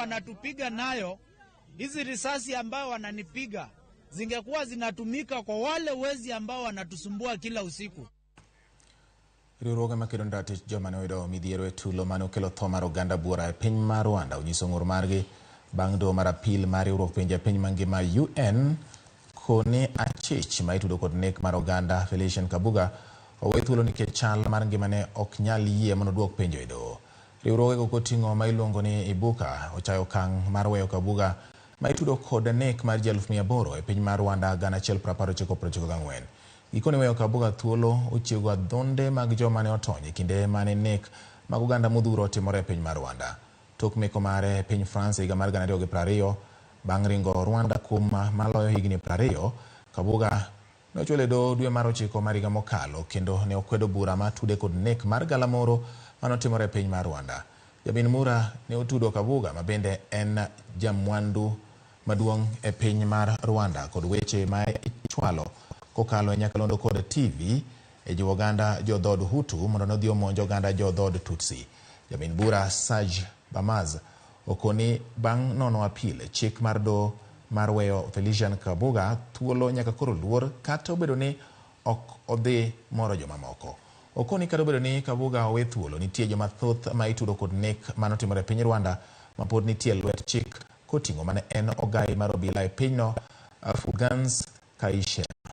Wanatupiga nayo, hizi risasi ambayo wananipiga zingekuwa zinatumika kwa wale wezi ambao wanatusumbua kila usiku. Riwruoge makedo ne ratich joma ne oyudo midhiero e tulo mane okelo tho mar oganda buora e piny mar Rwanda onyiso ng'ur margi bang' doho mar apil mar riwruok pinje piny mangima UN koni achich ma itudo kod nek mar oganda Felician Kabuga owe thuolo nikech chal mar ngimane ok nyal yie mondo oduok penjo e doho. Riwruogego koting'o ma iluongo ni Ibuka ochayo okang' mar weyo Kabuga ma itudo kod nek mar ji 800,000 e piny mar Rwanda 1994. Gikone weyo Kabuga thuolo ochiego adhonde mag joma ne otony e kinde mane nek mag oganda modhuro otimore e piny mar Rwanda. Tok meko mare e piny France e higa mar 2020 bang' ringo Rwanda kuom maloyo higni 20, Kabuga ne ochwal e doho dwe mar ochiko mar higa mokalo kendo ne okwedo bura ma tude kod nek mar galamoro mane otimore e piny mar Rwanda. Jabin Mura ne otudo Kabuga ma bende en jamwandu maduong' e piny mar Rwanda kod weche ma ichwalo kokalo e nyakalondo kod TV e jiwo oganda jo dhood Hutu mondo ne odhi omonj oganda jo dhood Tutsi. Jamin bura Serge Bamaz okoni bang' nono apil chik mar doho mar weyo Felician Kabuga thuolo nyaka koro luor kata obedo ni ok odhi moro jomamoko. Okoni kata obedo ni Kabuga owe thuolo, nitie joma thoth ma itudo kod nek manotimore e piny Rwanda ma pod nitie e lwet chik koting'o mane en ogai mar obila e pinyno Fulgence Kayishema.